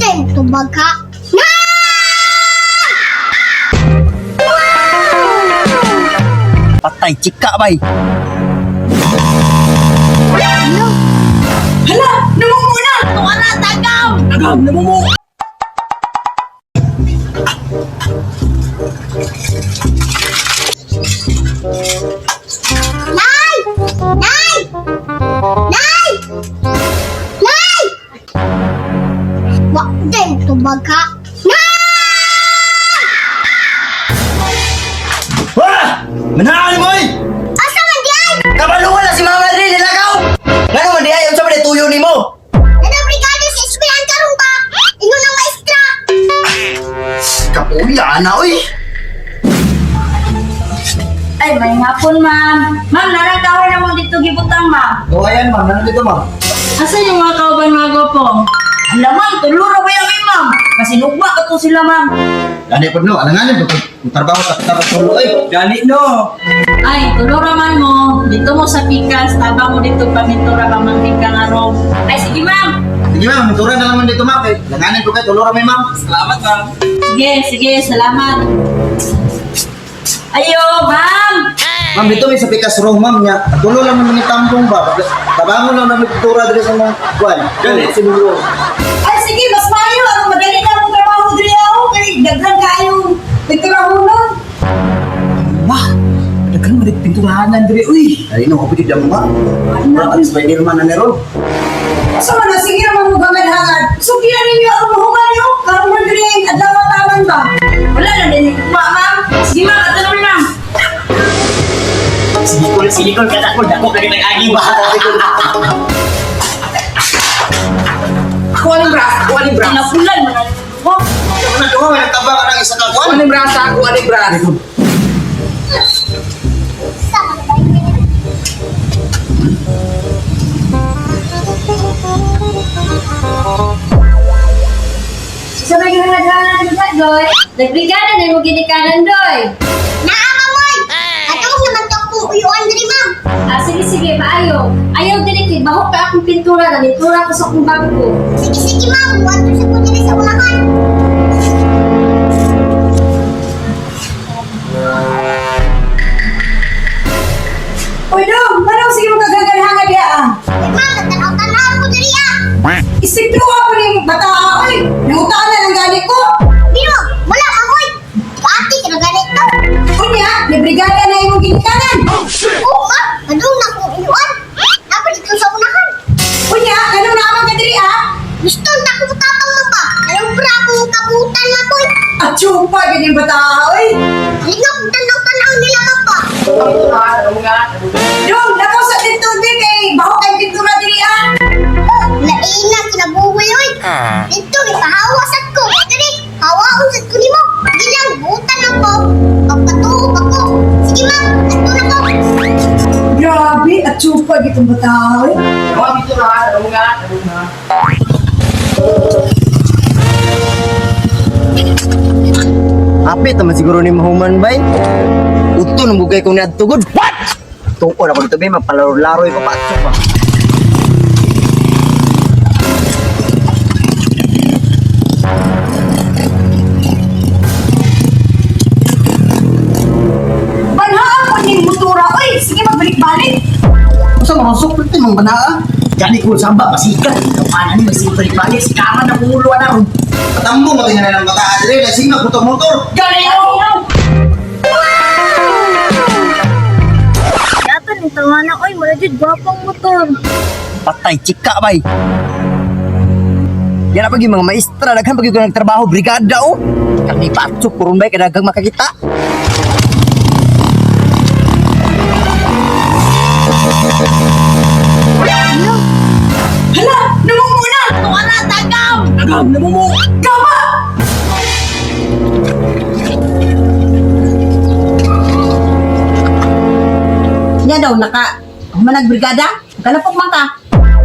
Then tubag ka. Na! Patay, chika bay. Ano? Hala! Namumuna! Tuwa na, tagam! Agam, namumu. Nay! Nay! Nay! Nay! Wa din tubag ka. Nay! Wah! Manahan mo eh! Asa man di ay? Kabaluan na si Mama Dre, nilagaw! Ngano man di ay, unsa man di tuyo nimo? Nana brigada sa eskwelahan karon ba? Ingon ang maestra. Kapuya na oy. Ay, may hapon, ma'am. Ma'am, narang kahoy na mo dito gibutang, ma'am. O ayan ma'am, nandito dito ma'am. Asa yung mga kauban mga gopo? Ala, ma'am, tulura ba yung ma'am? Kasinugma ka to sila, ma'am. Gani po no, alanganin po. Kung trabaho ta ta tulo ay. Gani no. Ay, tulura man mo. Dito mo sa pikas, tabang mo dito pamintura pamangkin ka nga ro. Ay, sige, ma'am. Sige ma'am, mintura na naman dito ma'am. Kay Alanganin po kay tulo ra may ma'am. Salamat ma'am. Sige, sige, salamat. Ayo, ma'am! Ma'am, dito may sa pikas room ma'am niya. Tulo lang naman ni tambong ba. Tabangon lang naman pintura diri sa mga kuan. Gani. Siguro. Ay, sige, mas maayo. Ang magaling na akong trabaho diri ako. Kay daghan kayo nagtrabaho. Wah, daghan man pinturahanan diri uy. Ay no, kapit jud mo. Murag ang Spider-Man na meron. Sa man, sige naman mo gamay hangad. Sukihan ninyo ang mahuman nyo. Karon man diri ang adlaw taman ba? Wala na din ma, ma'am. Sige, ma'am, ato naman, ma'am. Silikol, silikol ka dako, dako ka agi ba. Ako aning bras, ako aning bras. Pinapulan mo na. Oh, Ano duha may nagtabang ang isa ka Ako kuan. aning bras, ako aning bras. Sa man ba yun? Sa may ginaghanan sa Doy, nagbrigada na mo ginikanan, Doy. Naa mamoy. Atong naman to akong uyuan diri ma'am. Ah, sige, sige, maayo. Ayaw dili kay baho pa akong pintura, nanintura ko sa akong bangko. Sige sige ma'am, wanto sa ko diri sa unahan. Uy, dong, manong sige mo kagagan hangad ya ah. Uy ma'am, nagtanaw-tanaw ko diri ah. Isigro ako ning bata ah, oy. Nangutaan na lang gani ko. Biro, wala mamoy. Ate ka na ganito. Unya, nibrigada na imong ginikanan. Oo ma'am, adong na akong uyuan. Dapat dito sa unahan. Unya, kanong naman ka diri ah? Gusto na akong tapang man ba? Nalumbra akong kabutan man boy. Atsupa gid yung bata oy. Lingap tanaw-tanaw nila man ba? Dong, nakaw sa dito di kay baho kay pintura diri ah. Lain na kinabuhi oy. Dito ipahawa sad ko. Diri, hawaon sad ko nimo. Gilang butan lang ko. Pagpatuo pa ko. Sige ma'am, adto na ko. Grabe, atsupa gid tong bata oy. Ako ang pinturahan, ano nga, ano nga. Apit naman siguro ni mahuman bay. Uto nang bugay kong niadto gud. What? Tuon ako dito bay, magpalaro-laro ko pa pa. Banhaan ko ning motora oy. Sige magbalik-balik. Usa man suklit ni mong banaa. Gani ko samba masikat. Kapanan ni magsibalik-balik si kaman na ulo na ron. Patambo mo tingnan ng bataa dire, lasing na puto motor. Gani no. Yata ni tawana, oy, mura jud gwapong motor. Patay chika bay. Yan na pag yung mga maestra, daghan pag yung nagtrabaho, brigada oh. Kami patsok, kurun bay, kadagang makakita. Hala, namumuna. Tuwa na, tagam! Agam namumu. Gama! Nya daw, naka, humanag brigada. Kalapok man ka.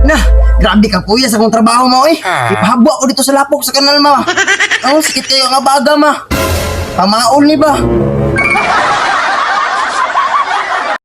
Nah, grabe ka kuya sa akong trabaho mo eh. Ipahabwa ko dito sa lapok sa kanal ma. Oh, sakit kayo nga baga ma. Pamaol ni ba?